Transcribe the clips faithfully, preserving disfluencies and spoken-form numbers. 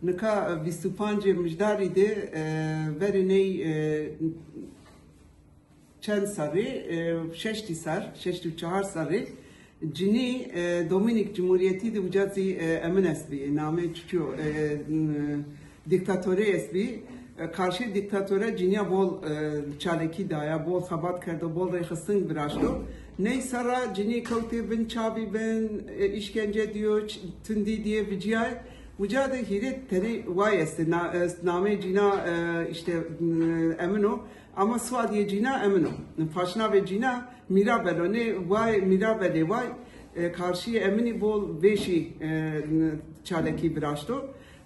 Nika vîst û pancê Mijdarî de, e, verê ney, e, çend serrî, e, şeştî ser, şeştî û çar serrî cinî, e, Domînîk Cumhuriyetî de uca zî, e, emin estbî, namê çiçî yo, e, n-, dîktatorê estbî. E, karşî dîktatore cinîya bol, e, çalekî daya, bol xebat kerdo, bol rêxistin viraşto. Ney serra cinî kewtê bin çavî bin, e, îşkence dîyo, ç-, tundî dîyê vicîyayê. Uca de hîrê tenê way estê, na-, e, namê cîna, e, îşte, e, emin o. Ama suadiyê cîna emin o. Paşnavê cîna Mîrabel o. Nê way Mîrabelê way, e, karşîyê eminî bol vêşî, e, çalekî viraşto.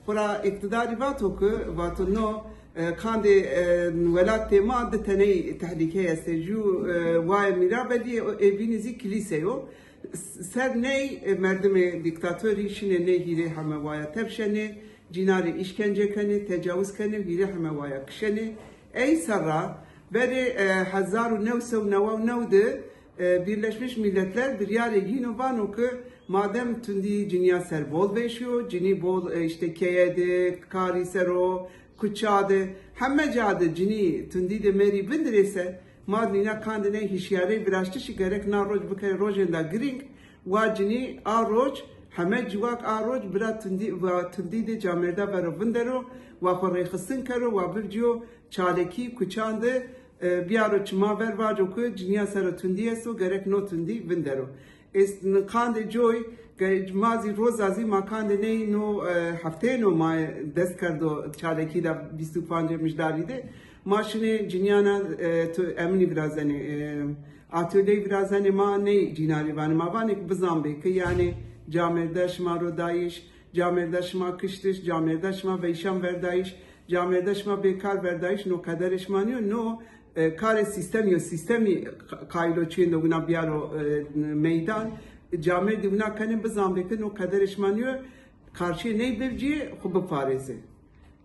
Xwura îqtîdarî vato ki, vato no, e, qandê, e, welatê ma di teney tehlîke estê. Jû, e, wayê Mîrabelî, ê bînî zî kilîse yo. S-, ser ney, e, merdimê dîktatorî şinê ney hîrê heme waya tepşenê, cîna rê îşkence kenê, tecawuz kenê, hîrê heme waya kişenê. Ey serra, verê, e, hezar û new sey û neway û new de, e, Birleşmiş Milletler biryarê yîno vano ki madem tundî cinîya ser bol vêşîyo, cinî bol, e, îşte keye de, karî ser o, kuça de, heme ca de cinî tundî de merî vindirê se, ma nîna qandê ney hişyarey viraştişî gerek na roc bikerê rojênda girîng. Wa cinî a roc, heme ciwak a roc bira tundî, wa tundî de camêrda vero vindero, wa xwu rêxistin kero, wa bivcîyo çalekî kuçan de, e, biyaro çima ver vaco ki cinîya ser o tundî esto, gerek no tundî vindero. Est qandê coy, ge-, ma zî roza zî ma qandê ney no, e, hefteyê no ma dest kerdo çalekî de vîst û pancê Mijdarî de. Ma şinê cinîyana, e, tu eminî virazenê, e, atölyeyî virazenê, ma ney cîna rê vanê. Ma vanê ki bizanbê ki yanî camêrda şima ro dayîş, camêrda şima kiştiş, camêrda şima veyşan verdayîş, camêrda şima bêkar verdayîş, no qederê şima nîyo, no, e, karê sîstemî yo, sîstemî qa-, qayîl o çîyêndo wina biyaro, e, meydan. Camêrdî wina kenê bizanbê ki no qederê şima nîyo, karşîyê ney bivcîyê, xwu biparêzê.